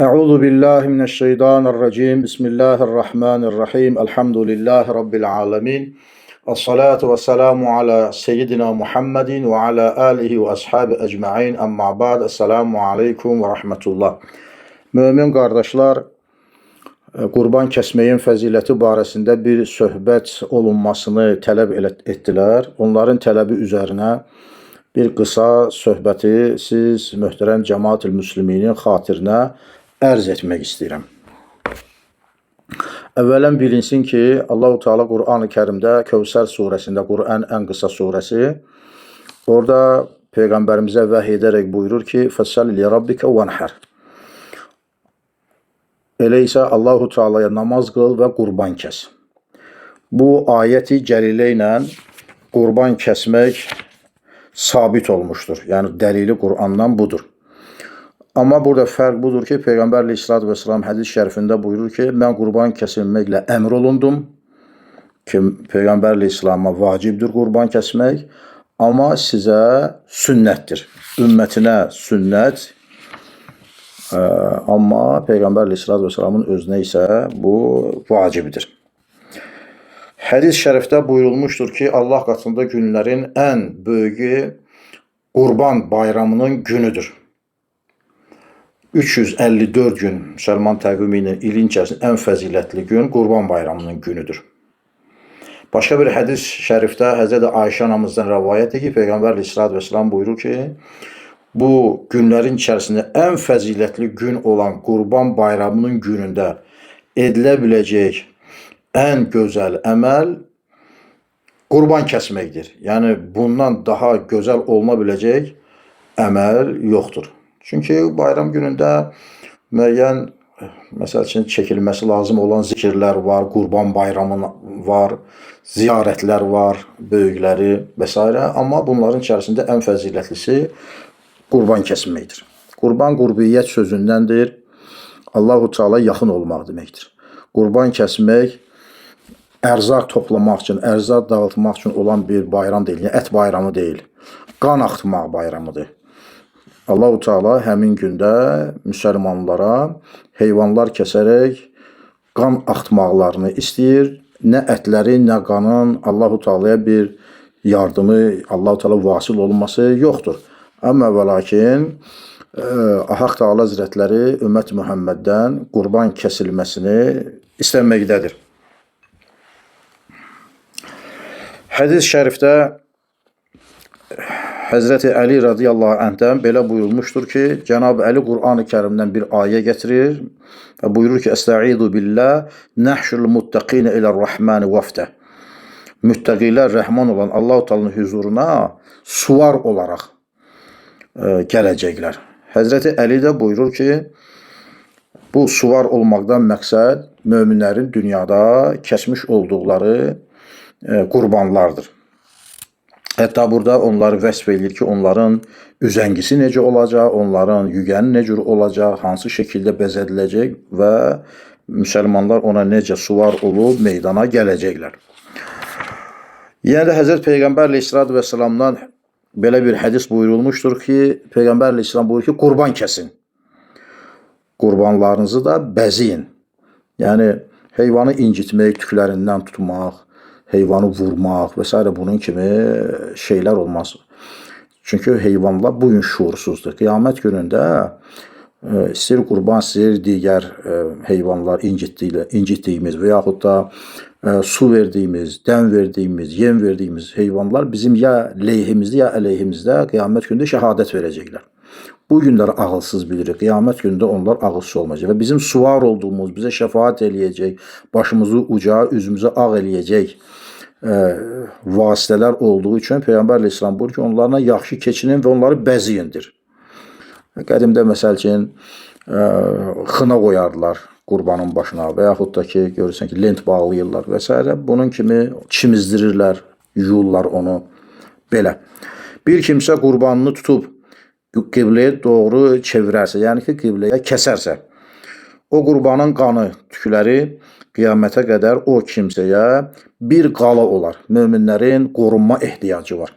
Euzu billahi mineşşeytanirracim. Bismillahirrahmanirrahim. Elhamdülillahi rabbil alamin. Essalatu vesselamu ala seyyidina Muhammedin ve ala alihi ve ashabi ecmaîn. Amma ba'd. Esselamu aleykum ve rahmetullah. Mömin qardaşlar, qurban kəsməyin fəziləti barəsində bir söhbət olunmasını tələb etdilər. Onların tələbi üzərinə bir qısa söhbəti siz möhtərəm cəmaat-ül müsliminin xatirinə ərz etmək istəyirəm. Əvvələn bilinsin ki, Allahu Teala Qur'an-ı Kərimdə Kövsər surəsində, Qur'an ən qısa surəsi, orada peyğəmbərimizə vəhy edərək buyurur ki: "Fəssalli li rabbika venhar." Elə isə Allahu Teala'ya namaz qıl və qurban kəs. Bu ayəti cəlilə ilə qurban kəsmək sabit olmuşdur. Yəni dəlili Qur'andan budur. Amma burada fərq budur ki, Peyğəmbər əleyhissalatu vesselam hədis şərifində buyurur ki, mən qurban kəsilməklə əmr olundum ki, Peyğəmbər əleyhissalama vacibdir qurban kəsmək, amma sizə sünnətdir. Ümmətinə sünnət, amma Peyğəmbər əleyhissalatu vesselamın özünə isə bu vacibdir. Hədis şərifdə buyurulmuşdur ki, Allah qatında günlərin ən böyüyü Qurban Bayramının günüdür. 354 gün müsəlman təqvimi ilə ilin içərisində ən fəzilətli gün Qurban Bayramının günüdür. Başqa bir hədis şərifdə Həzrəti Ayşə anamızdan rəvayətdir ki, Peyğəmbər əleyhissalatu vesselam buyurur ki, bu günlərin içərisində ən fəzilətli gün olan Qurban Bayramının günündə edilə biləcək ən gözəl əməl qurban kəsməkdir. Yəni bundan daha gözəl oluna biləcək əməl yoxdur. Çünki bayram günündə müəyyən, məsəl üçün, çəkilməsi lazım olan zikirlər var, Qurban Bayramı var, ziyarətlər var, böyükləri və s. Amma bunların içərisində ən fəzilətlisi qurban kəsməkdir. Qurban qurbiyyət sözündəndir. Allahu Teala yaxın olmaq deməkdir. Qurban kəsmək ərzaq toplamaq üçün, ərzaq dağıtmaq üçün olan bir bayram deyil, yəni ət bayramı deyil. Qan axıtmaq bayramıdır. Allahu Teala həmin gündə müsəlmanlara heyvanlar kəsərək qan axıtmaqlarını istəyir. Nə ətlərin, nə qanın Allahu Teala'ya bir yardımı, Allahu Teala vasil olması yoxdur. Amma və lakin Haq Teala Həzrətləri ümmət Muhammeddən qurban kəsilməsini istəməkdədir. Hədis şərifdə Həzrəti Əli radiyallahu anhdən belə buyurulmuşdur ki, Cənab-ı Əli Qur'an-ı Kərimdən bir ayə gətirir və buyurur ki, Əstəidu billah, nəhşurul muttaqinə ilə'r-Rahmani vəfdə. Müttəqilər Rəhman olan Allahu Teala'nın huzuruna suvar olaraq gələcəklər. Həzrəti Əli də buyurur ki, bu suvar olmaqdan məqsəd möminlərin dünyada kəsmiş olduqları qurbanlardır. Hətta burada onları vəsf edir ki, onların üzəngisi necə olacaq, onların yügəni necə olacaq, hansı şəkildə bəzədiləcək və müsəlmanlar ona necə suvar olub meydana gələcəklər. Yenə də Həzrət Peyğəmbər əleyhissalatu vesselamdan belə bir hədis buyurulmuşdur ki, Peyğəmbər əleyhissalam buyurur ki, qurban kəsin. Qurbanlarınızı da bəziyin. Yəni heyvanı incitmək, tüklərindən tutmaq, heyvanı vurmaq və s. bunun kimi şeylər olmaz. Çünki heyvanlar bugün şuursuzdur. Qiyamət günündə istəyir qurban, istəyir digər heyvanlar incitdiyimiz və yaxud da su verdiyimiz, dən verdiyimiz, yem verdiyimiz heyvanlar bizim ya leyhimizdə, ya əleyhimizdə qiyamət günündə şəhadət verəcəklər. Bu günləri ağılsız bilirik. Qiyamət günündə onlar ağılsız olmayacaq və bizim suvar olduğumuz, bizə şəfaət eləyəcək, başımızı uca, üzümüzü ağ eləyəcək vasitələr olduğu üçün Peyğəmbər əleyhissalam buyurur ki, onlarla yaxşı keçinin və onları bəziyindir. Qədimdə məsəl üçün xına qoyardılar qurbanın başına və yaxud da ki, görürsən ki, lent bağlayırlar və s. Bunun kimi çimizdirirlər, yuyurlar onu belə. Bir kimsə qurbanını tutub qibləyə doğru çevirərsə, yəni ki, qibləyə kəsərsə, o qurbanın qanı, tükləri qiyamətə qədər o kimsəyə bir qala olar. Möminlərin qorunma ehtiyacı var.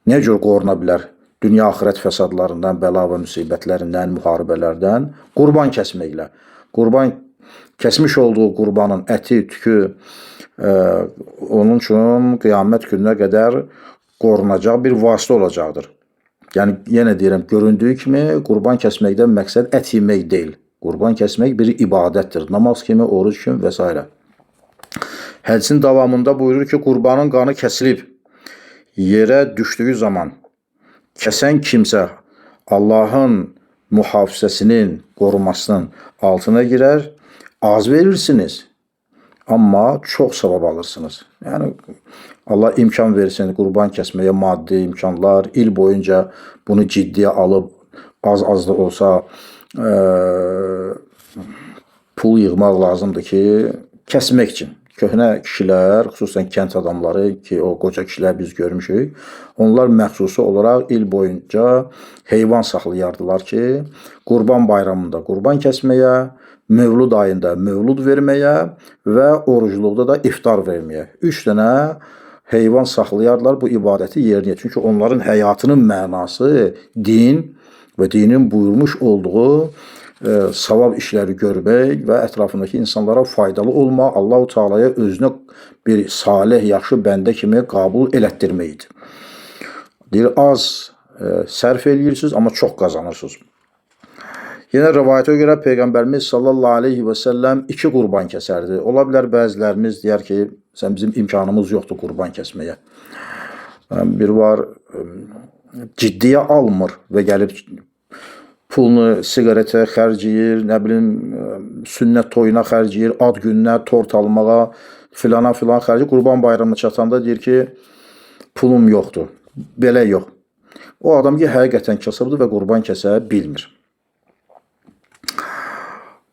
Nə cür qoruna bilər? Dünya axirət fəsadlarından, bəla və müsibətlərindən, müharibələrdən qurban kəsməklə. Qurban kəsmiş olduğu qurbanın əti, tükü onun üçün qiyamət gününə qədər qorunacaq bir vasitə olacaqdır. Yəni yenə deyirəm, göründüyü kimi qurban kəsməkdən məqsəd ət yemək deyil. Qurban kəsmək bir ibadətdir. Namaz kimi, oruc kimi və s. Hədisin davamında buyurur ki, qurbanın qanı kəsilib yerə düşdüyü zaman kəsən kimsə Allahın mühafizəsinin, qorumasının altına girər. Az verirsiniz, amma çox savab alırsınız. Yəni Allah imkan versin qurban kəsməyə, maddi imkanlar, il boyunca bunu ciddiyə alıb az-az da olsa pul yığmaq lazımdır ki, kəsmək üçün. Köhnə kişilər, xüsusən kənd adamları ki, o qoca kişilər biz görmüşük, onlar məxsusi olaraq il boyunca heyvan saxlayardılar ki, Qurban Bayramında qurban kəsməyə, Mövlud ayında mövlud verməyə və orucluqda da iftar verməyə. 3 dənə heyvan saxlayardılar bu ibadəti yerinə. Çünki onların həyatının mənası din və dinin buyurmuş olduğu savab işləri görmək və ətrafındakı insanlara faydalı olmaq, Allahu Teala'ya özünə bir salih, yaxşı bəndə kimi qəbul elətdirmək idi. Deyir, az sərf eləyirsiniz, amma çox qazanırsınız. Yenə rəvayətə görə Peyğəmbərimiz sallallahu aleyhi və səlləm 2 qurban kəsərdi. Ola bilər bəzilərimiz deyər ki, sən bizim imkanımız yoxdur qurban kəsməyə. Bir var ciddiyə almır və gəlib pulunu siqaretə xərcləyir, nə bilim sünnət toyuna xərcləyir, ad gününə tort almağa, filana filan xərcləyir. Qurban Bayramına çatanda deyir ki, pulum yoxdur. Belə yox. O adam ki, həqiqətən kasıbdır və qurban kəsə bilmir.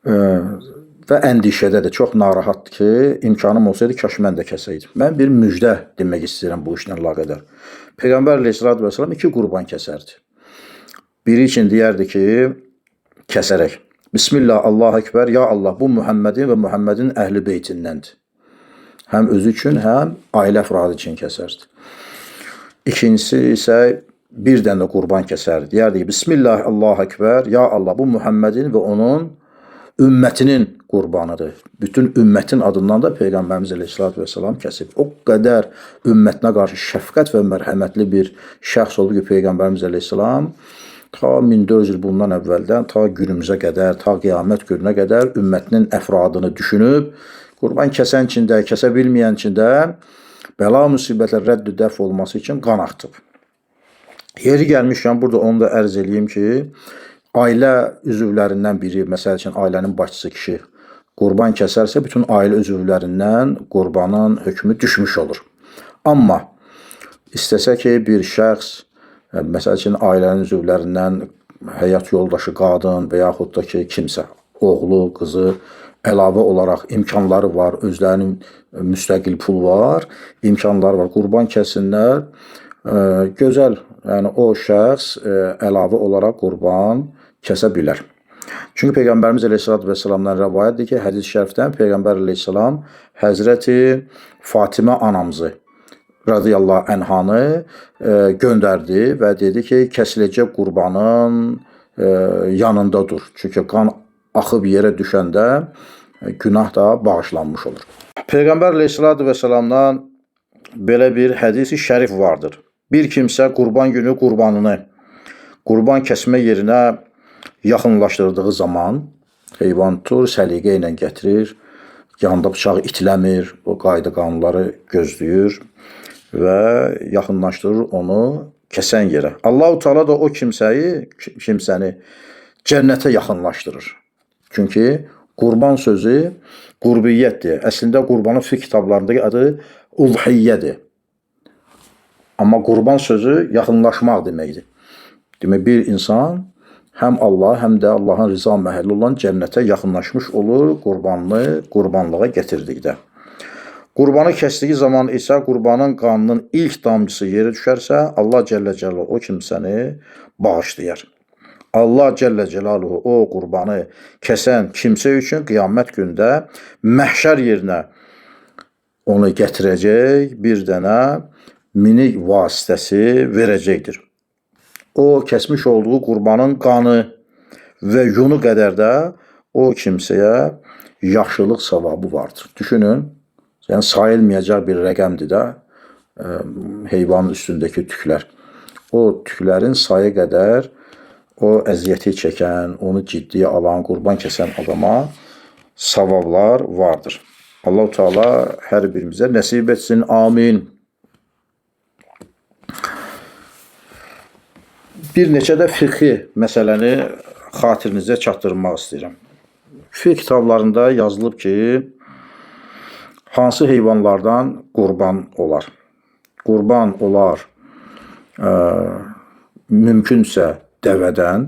Və əndişədədir, çox narahatdır ki, imkanım olsaydı, kaş mən də kəsəydim. Mən bir müjdə demək istəyirəm bu işlə əlaqədar. Peyğəmbər əleyhissalatu vesselam 2 qurban kəsərdi. Biri üçün deyərdi ki, kəsərək, Bismillah, Allahu Ekber, ya Allah, bu Muhammedin və Muhammedin əhli beytindəndir. Həm özü üçün, həm ailə əfradı üçün kəsərdi. İkincisi isə bir dənə də qurban kəsərdi. Deyərdi ki, Bismillah, Allahu Ekber, ya Allah, bu Muhammedin və onun ümmətinin qurbanıdır. Bütün ümmətin adından da Peyğəmbərimiz əleyhissalatu vesselam kəsib. O qədər ümmətinə qarşı şəfqət və mərhəmətli bir şəxs oldu ki, Peyğəmbərimiz əleyhissalam ta 1400 il bundan əvvəldən ta günümüzə qədər, ta qiyamət gününə qədər ümmətinin əfradını düşünüb, qurban kəsən üçün də, kəsə bilməyən üçün də bəla müsibətlər rədd-ü dəf olması üçün qan axıtıb. Yeri gəlmişkən burada onu da ərz eləyim ki, ailə üzvlərindən biri, məsəl üçün ailənin başçısı kişi qurban kəsərsə, bütün ailə üzvlərindən qurbanın hökmü düşmüş olur. Amma istəsə ki, bir şəxs, məsəl üçün ailənin üzvlərindən həyat yoldaşı qadın və yaxud da ki, kimsə, oğlu, qızı əlavə olaraq imkanları var, özlərinin müstəqil pulu var, imkanları var, qurban kəssinlər, gözəl, yəni o şəxs əlavə olaraq qurban kəsə bilər. Çünki Peyğəmbərimiz əleyhissalatu vesselamdan rəvayətdir ki, hədis-i şərifdən Peyğəmbər əleyhissalam Həzrəti Fatimə anamızı radiyallahu ənhanı göndərdi və dedi ki, kəsiləcək qurbanın yanında dur. Çünki qan axıb yerə düşəndə günah da bağışlanmış olur. Peyğəmbər əleyhissalatu vesselamdan belə bir hədis-i şərif vardır. Bir kimsə qurban günü qurbanını qurban kəsmə yerinə yaxınlaşdırdığı zaman heyvan tutur, səliqə ilə gətirir, yanında bıçağı itiləmir, o qayda qanunları gözləyir və yaxınlaşdırır onu kəsən yerə. Allahu Teala da o kimsəni cənnətə yaxınlaşdırır. Çünki qurban sözü qurbiyyətdir. Əslində qurbanın fiqh kitablarındakı adı udhiyyədir. Amma qurban sözü yaxınlaşmaq deməkdir. Demək, bir insan həm Allah, həm də Allahın rıza məhəlli olan cənnətə yaxınlaşmış olur qurbanını qurbanlığa gətirdikdə. Qurbanı kəsdiyi zaman isə qurbanın qanının ilk damcısı yerə düşərsə, Allah Cəllə Cəlaluhu o kimsəni bağışlayar. Allah Cəllə Cəlaluhu o qurbanı kəsən kimsə üçün qiyamət gündə məhşər yerinə onu gətirəcək, bir dənə minik vasitəsi verəcəkdir. O kəsmiş olduğu qurbanın qanı və yunu qədər də o kimsəyə yaxşılıq savabı vardır. Düşünün, yəni sayılmayacaq bir rəqəmdir də heyvanın üstündəki tüklər. O tüklərin sayı qədər o əziyyəti çəkən, onu ciddiyə alan, qurban kəsən adama savablar vardır. Allahu Teala hər birimizə nəsib etsin. Amin. Bir neçə də fiqhi məsələni xatirinizə çatdırmaq istəyirəm. Fiqh kitablarında yazılıb ki, hansı heyvanlardan qurban olar? Qurban olar mümkünsə dəvədən,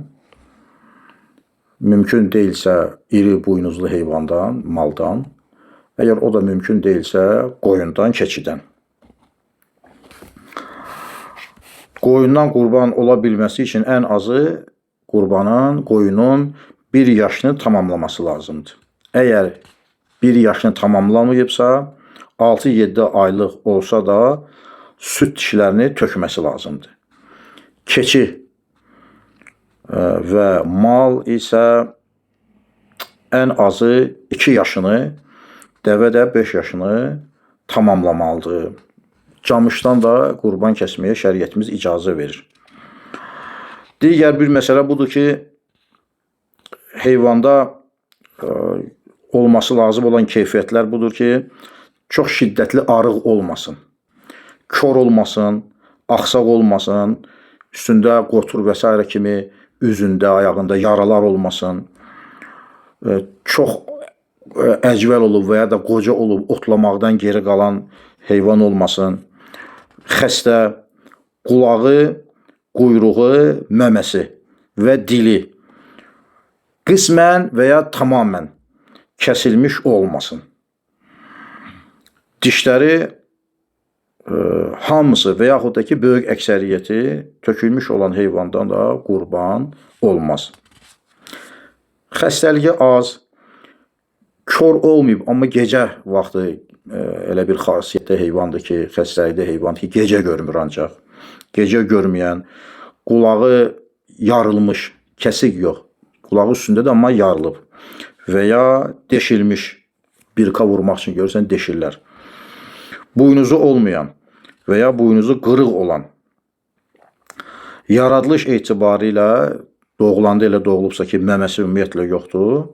mümkün deyilsə iri buynuzlu heyvandan, maldan, əgər o da mümkün deyilsə qoyundan, keçidən. Qoyundan qurban ola bilməsi üçün ən azı qurbanın, qoyunun bir yaşını tamamlaması lazımdır. Əgər bir yaşını tamamlamayıbsa, 6-7 aylıq olsa da süd dişlərini tökməsi lazımdır. Keçi və mal isə ən azı 2 yaşını, dəvə də 5 yaşını tamamlamalıdır. Camışdan da qurban kəsməyə şəriətimiz icazə verir. Digər bir məsələ budur ki, heyvanda olması lazım olan keyfiyyətlər budur ki, çox şiddətli arıq olmasın, kor olmasın, axsaq olmasın, üstündə qotur və s. kimi üzündə, ayağında yaralar olmasın, çox əcvəl olub və ya da qoca olub otlamaqdan geri qalan heyvan olmasın, xəstə, qulağı, quyruğu, məməsi və dili qismən və ya tamamən kəsilmiş olmasın. Dişləri hamısı və yaxud da ki, böyük əksəriyyəti tökülmüş olan heyvandan da qurban olmaz. Xəstəliyi az, kor olmayıb, amma gecə vaxtı elə bir xasiyyətdə heyvandır ki, xəstəlikdə heyvandır ki, gecə görmür ancaq. Gecə görməyən, qulağı yarılmış, kəsik yox, qulağı üstündə də amma yarılıb və ya deşilmiş, birka vurmaq üçün görürsən deşirlər. Buynuzu olmayan və ya buynuzu qırıq olan, yaradılış etibarı ilə doğulanda elə doğulubsa ki, məməsi ümumiyyətlə yoxdur,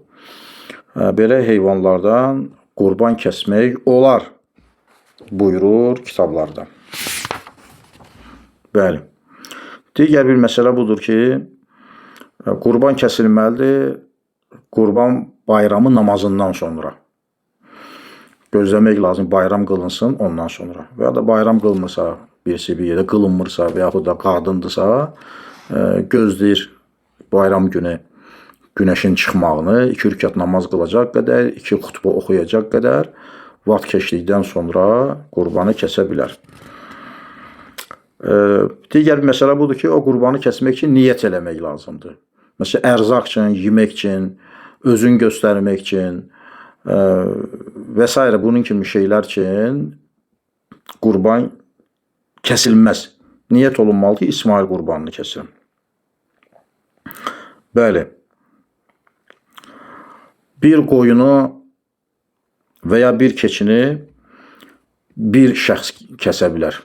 belə heyvanlardan qurban kəsmək olar, buyurur kitablarda. Bəli. Digər bir məsələ budur ki, qurban kəsilməlidir Qurban bayramı namazından sonra. Gözləmək lazım, bayram qılınsın ondan sonra. Və ya da bayram qılmırsa, birisi bir yerdə qılınmırsa və yaxud da qadındırsa, gözləyir bayram günü günəşin çıxmağını, 2 rükət namaz qılacaq qədər, 2 xutbə oxuyacaq qədər vaxt keçdikdən sonra qurbanı kəsə bilər. Digər bir məsələ budur ki, o qurbanı kəsmək üçün niyyət eləmək lazımdır. Məsələn, ərzaq üçün, yemək üçün, özün göstərmək üçün və s. bunun kimi şeylər üçün qurban kəsilməz. Niyyət olunmalı ki, İsmail qurbanını kəsirəm. Bəli. Bir qoyunu və ya bir keçini bir şəxs kəsə bilər.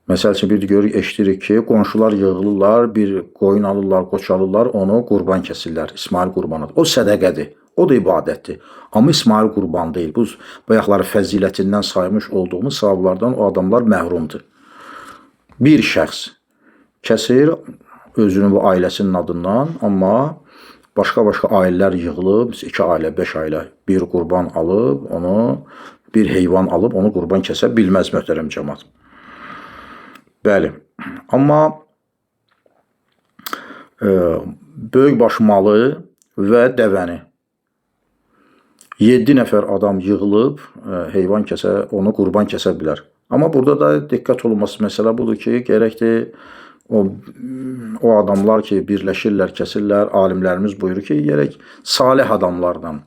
Məsəl üçün, bir görürük, eşidirik ki, qonşular yığılırlar, bir qoyun alırlar, qoç alırlar, onu qurban kəsirlər. İsmail qurbanıdır. O sədəqədir, o da ibadətdir. Amma İsmail qurban deyil. Bu, bayaqları fəzilətindən saymış olduğumuz savablardan o adamlar məhrumdur. Bir şəxs kəsir özünün və ailəsinin adından, amma başqa-başqa ailələr yığılıb, 2 ailə, 5 ailə bir qurban alıb, onu bir heyvan alıb, onu qurban kəsə bilməz möhtərəm cəmaat. Bəli, amma böyükbaş malı və dəvəni 7 nəfər adam yığılıb heyvan kəsə, onu qurban kəsə bilər. Amma burada da diqqət olunması məsələ budur ki, gərəkdir o adamlar ki, birləşirlər, kəsirlər, alimlərimiz buyurur ki, gərək salih adamlardan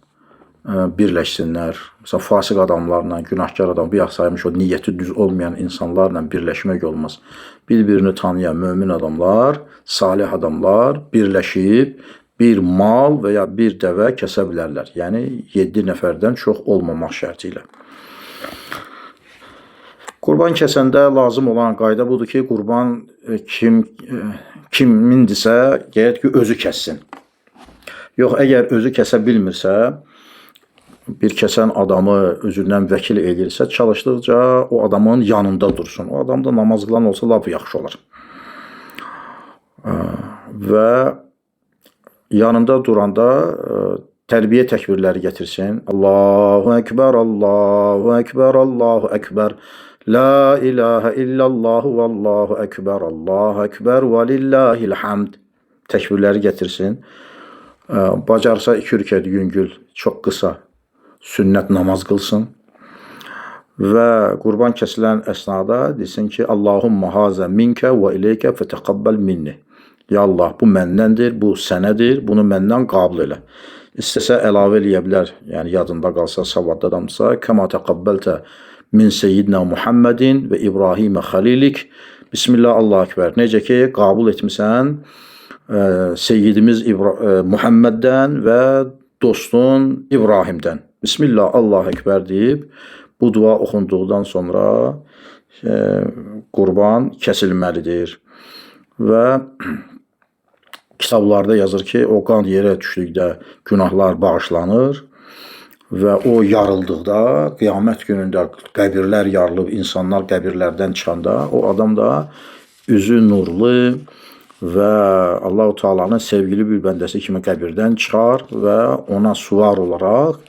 birləşsinlər. Məsələn, fasıq adamlarla, günahkar adam, bir saymış o niyyəti düz olmayan insanlarla birləşmək olmaz. Bir-birini tanıyan mömin adamlar, salih adamlar birləşib bir mal və ya bir dəvə kəsə bilərlər. Yəni 7 nəfərdən çox olmamaq şərti ilə. Qurban kəsəndə lazım olan qayda budur ki, qurban kimindirsə, gərək ki, özü kəssin. Yox, əgər özü kəsə bilmirsə, bir kəsən adamı özündən vəkil edirsə, çalışdıqca o adamın yanında dursun. O adam da namaz qılan olsa lap yaxşı olar. Və yanında duranda tərbiyə təkbirləri gətirsin. Allahu Ekber, Allahu Ekber, Allahu Ekber. La ilahe illallah vallahu ekber, Allahu ekber ve lillahil hamd. Təkbirləri gətirsin. Bacarsa 2 rükət yüngül, çox qısa sünnət namaz qılsın. Və qurban kəsilən əsnada desin ki, Allahumma hazə minkə və ileykə fətəqəbbəl minni. Ya Allah, bu məndəndir, bu sənədir, bunu məndən qəbul elə. İstəsə əlavə eləyə bilər, yəni yadında qalsa, savadlı adamsa, kəma təqəbbəltə min seyyidina Muhammedin və İbrahimə xəlilik. Bismillah, Allahu Ekber. Necə ki, qəbul etmisən Seyyidimiz Muhammeddən və dostun İbrahimdən. Bismillah, Allahu Ekber deyib bu dua oxunduqdan sonra qurban kəsilməlidir. Və kitablarda yazır ki, o qan yerə düşdükdə günahlar bağışlanır və o yarıldıqda, qiyamət günündə qəbirlər yarılıb, insanlar qəbirlərdən çıxanda o adam da üzü nurlu və Allahu Teala'nın sevgili bir bəndəsi kimi qəbirdən çıxar və ona suvar olaraq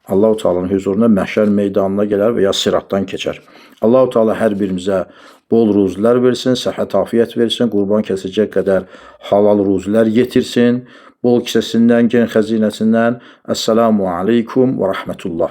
Allahu Teala'nın huzuruna məhşər meydanına gələr və ya siratdan keçər. Allahu Teala hər birimizə bol ruzilər versin, səhhət, afiyyət versin, qurban kəsəcək qədər halal ruzilər yetirsin. Bol kisəsindən, gen xəzinəsindən. Əssalamu aleykum və rəhmətullah.